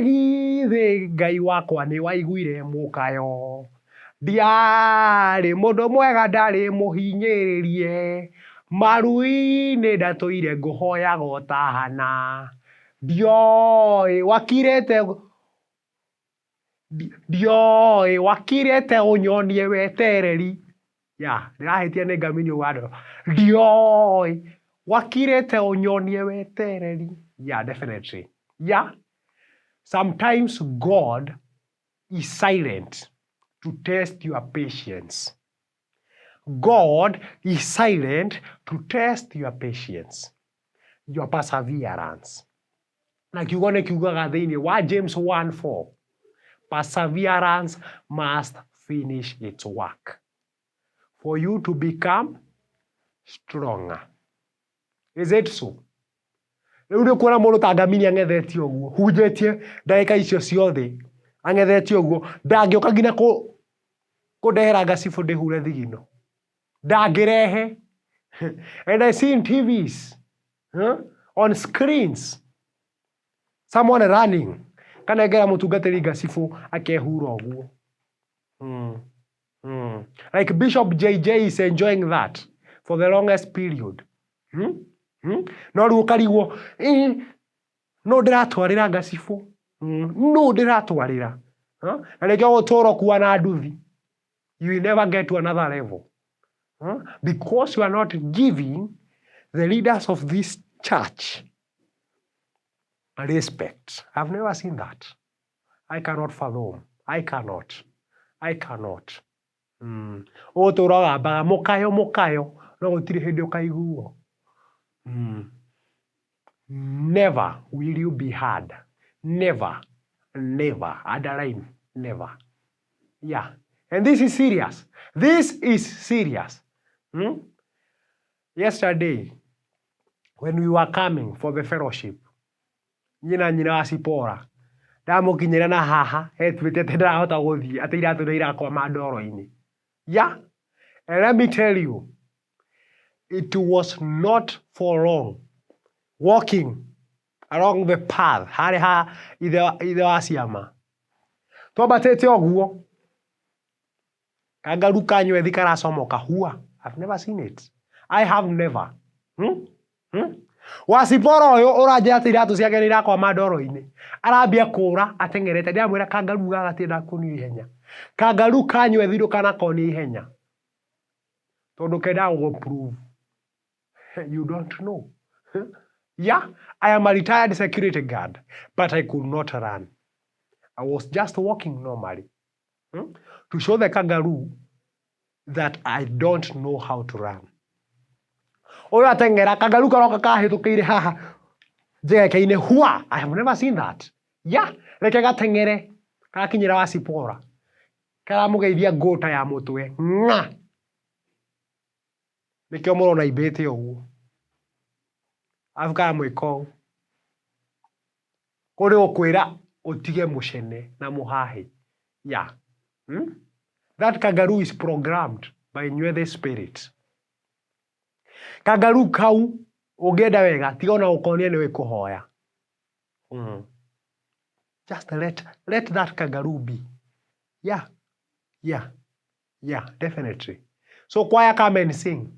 Githĩ Ngai wakwa nĩ waiguire mũkayo? Ndiarĩ mũndũ mwega, ndarĩ mũhinyĩrĩrie, maru-inĩ ndatũire ngũhoyaga ũtahana. Ndioĩ wakirĩte, ndioĩ wakirĩte ũnyonie wetereri. Ya, ndĩrahĩtia nĩ ngamini ũguo andũ. Ndioĩ wakirĩte ũnyonie wetereri. Yeah, definitely. Yeah. Sometimes God is silent to test your patience. God is silent to test your patience, your perseverance. Na kiugo nĩ kiugaga thĩinĩ wa James 1:4, perseverance must finish its work for you to become stronger. Is it so? Rĩu nĩ kuona mũndũ ta Ngamini ang'ethetie ũguo, hunjĩtie ndagĩka icio ciothe ang'ethetie ũguo, ndangĩũka nginya kũndehera ngacibũ ndĩhure thigino. Ndangĩrehe. And I see in TVs, huh? On screens, someone running, kanengera mũtungatĩri ngacibũ akehura ũguo. Like Bishop JJ is enjoying that for the longest period. Hmm? Hmm? No rĩu ũkarigwo, no ndĩratwarĩra ngacibũ? No ndĩratwarĩra? Huh? Na nĩkĩo gũtũra ũkua na nduthi. You will never get to another level. Huh? Because you are not giving the leaders of this church respect. I've never seen that. I cannot fathom. I cannot. I cannot. Ũgũtũra ũgambaga mũkayo mũkayo, no gũtirĩ hĩndĩ ũkaiguo. Never will you be heard. Never. Never. Underline. Never. Yeah. And this is serious. This is serious. Yesterday, when we were coming for the fellowship, nyina nyina wa Cipora ndamũkinyĩra na haha etuĩte atĩ ndarahota gũthiĩ, atĩ iratũ nĩ irakwama ndoro-inĩ. Yeah. And let me tell you, it was not for long walking along the path harĩ ha ithe wa ciama twambatĩte ũguo, kangaru kanywethi karacomoka hua. I've never seen it. I have never. Hmm? Hmm? Wacipora ũyũ ũranjĩra atĩ iratũ ciake nĩ irakwama ndoro-inĩ, arambia kũra ateng'erete. Ndĩramwĩra kangaru gaka gatiendaga kuonio ihenya. Kangaru kanywethi ndũkanakonie ihenya, tondũ kendaga gũgũ prove you don't know. Yeah, I am a retired security guard, but I could not run. I was just walking normally, To show the kangaroo that I don't know how to run. Ũyũ ateng'era, kangaroo karoka kahĩtũkĩire haha njegeke-inĩ hua. I have never seen that. Yeah, reke gateng'ere karakinyĩra wacipora, karamũgeithia ngũta ya mũtwe ng'a. Nĩkĩo mũrona imbĩte ũguo, arabu karamwĩka ũũ kũrĩ gũkwĩra ũtige mũcene na mũhahĩ. Yeah. That kangaroo is programmed by Nywethe spirit. Kangaroo kau ũngĩenda wega, tiga ona gũkonia nĩ kũhoya. Just let that kangaroo be. Yeah, definitely. So choir, come and sing.